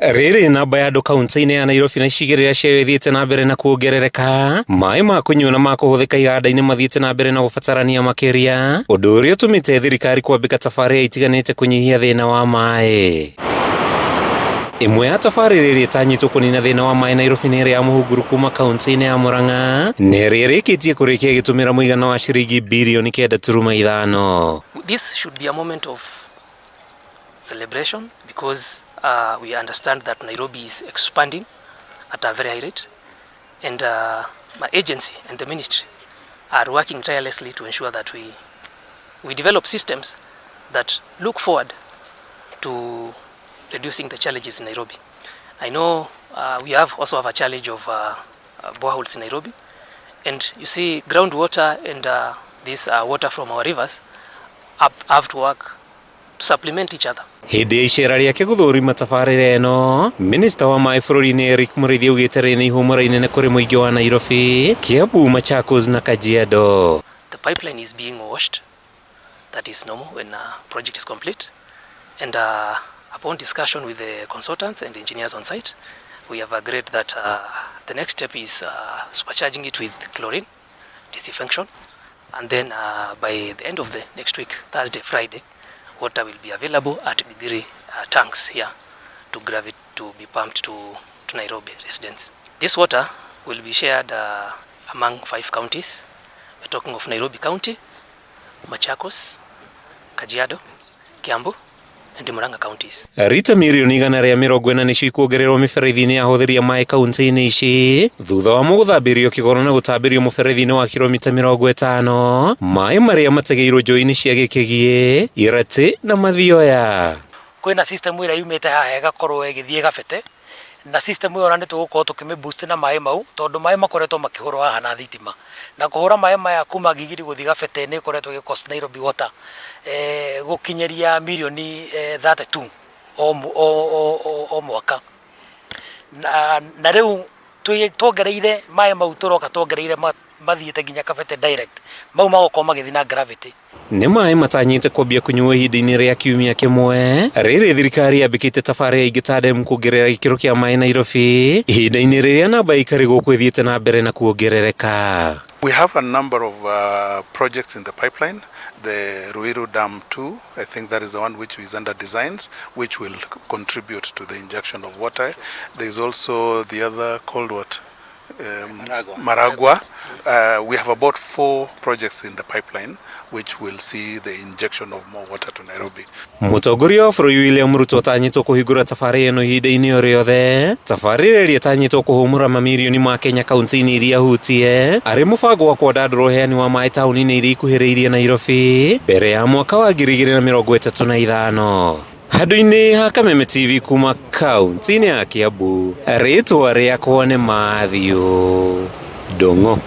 Rĩrĩ namba ya andũ kaunti-inĩ ya Nairobi na icigĩrĩra ciayo ĩthiĩte na mbere na kuongerereka, maĩ ma kũnyua na ma kũhũthĩka iganda-inĩ mathiĩte na mbere na gũbatarania makĩria, ũndũ ũrĩa ũtũmĩte thirikari kwambĩka tabarĩra itiganĩte kũnyihia thĩna wa maĩ. Ĩmwe ya tabarĩra ĩrĩa ĩtanyĩtwo kũnina thĩna wa maĩ Nairobi nĩ ĩrĩa ya Mũhunguru kuma kaunti-inĩ ya Murang'a na ĩrĩa ĩrĩkĩtie kũrĩkia ĩgĩtũmĩra mũigana wa ciringi birioni 9.5. This should be a moment of celebration because we understand that Nairobi is expanding at a very high rate, and my agency and the ministry are working tirelessly to ensure that we develop systems that look forward to reducing the challenges in Nairobi. I know we have also have a challenge of boreholes in Nairobi, and you see groundwater and this water from our rivers have to work to supplement each other. Hĩndĩ ya icera rĩake gũthũrima tabarĩra ĩno, minista wa maĩ bũrũri-inĩ Eric Mũrĩithi augĩte rĩrĩ nĩ ihũmũra inene kũrĩ mũingĩ wa Nairobi, Kiambu, Machakos na Kajiado. The pipeline is being washed. That is normal when a project is complete. And upon discussion with the consultants and engineers on site, we have agreed that the next step is supercharging it with chlorine disinfection. And then by the end of the next week, Thursday, Friday, water will be available at Gigiri tanks here to gravity to be pumped to Nairobi residents. This water will be shared among 5 counties. We're talking of Nairobi County, Machakos, Kajiado, Kiambu, and Murang'a counties. Rita mirioni 140 nĩcio ikuongererwo mĩberethi-inĩ ya ahũthĩri a maĩ kaunti-inĩ ici thutha wa gũthambĩrio kĩgoro na gũtambĩrio mũberethi-inĩ wa kilomita 50 maĩ marĩa mategeirwo njũĩ-inĩ cia Gĩkĩgiĩ, Iratĩ na Mathioya. Kwĩna system ĩrĩa yumĩte haha ĩgakorwo ĩgĩthiĩ Gabete, na system ĩyo ona nĩ tũgũkorwo tũkĩmĩ boost na maĩ mau, tondũ maĩ makoretwo makĩhũrwo haha na thitima, na kũhũra maĩ maya kuma Gigiri gũthiĩ Gabete nĩ ĩkoretwo ĩgĩ cost Nairobi Water gũkinyĩria mirioni 32 o mwaka, na rĩu tuongereire maĩ mau tũroka tuongereire mathiĩte nginya Kabete direct, mau magũkorwo magĩthiĩ na gravity. Nĩ maĩ matanyĩte kwambia kũnyuo ihinda-inĩ rĩa kiumia kĩmwe rĩrĩ thirikari yambĩkĩte tabarĩra ingĩ ta demu kuongerera gĩkĩro kĩa maĩ Nairobi ihinda-inĩ rĩrĩa namba ya aikari gũkũ ĩthiĩte na mbere na kuongerereka. We have a number of projects in the pipeline. The Ruiru Dam 2, I think that is the one which is under designs, which will contribute to the injection of water. There is also the other called what? Maragua. Maragua. We have about 4 projects in the pipeline which will see the injection of more water to Nairobi. Mũtongoria wa bũrũri William Ruto atanyĩtwo kũhingũra tabarĩra ĩno ihinda-inĩ o rĩothe, tabarĩra ĩrĩa ĩtanyĩtwo kũhũmũra mamirioni ma Kenya kaunti-inĩ iria hutie arĩ mũbango wa kwandandũra ũheani wa maĩ taũni-inĩ iria ikuhĩrĩirie Nairobi mbere ya mwaka wa 2035. Handũ-inĩ ha Kameme TV kuma kaunti-inĩ ya Kiambu, rĩtwa rĩakwa nĩ Matthew Ndung'u.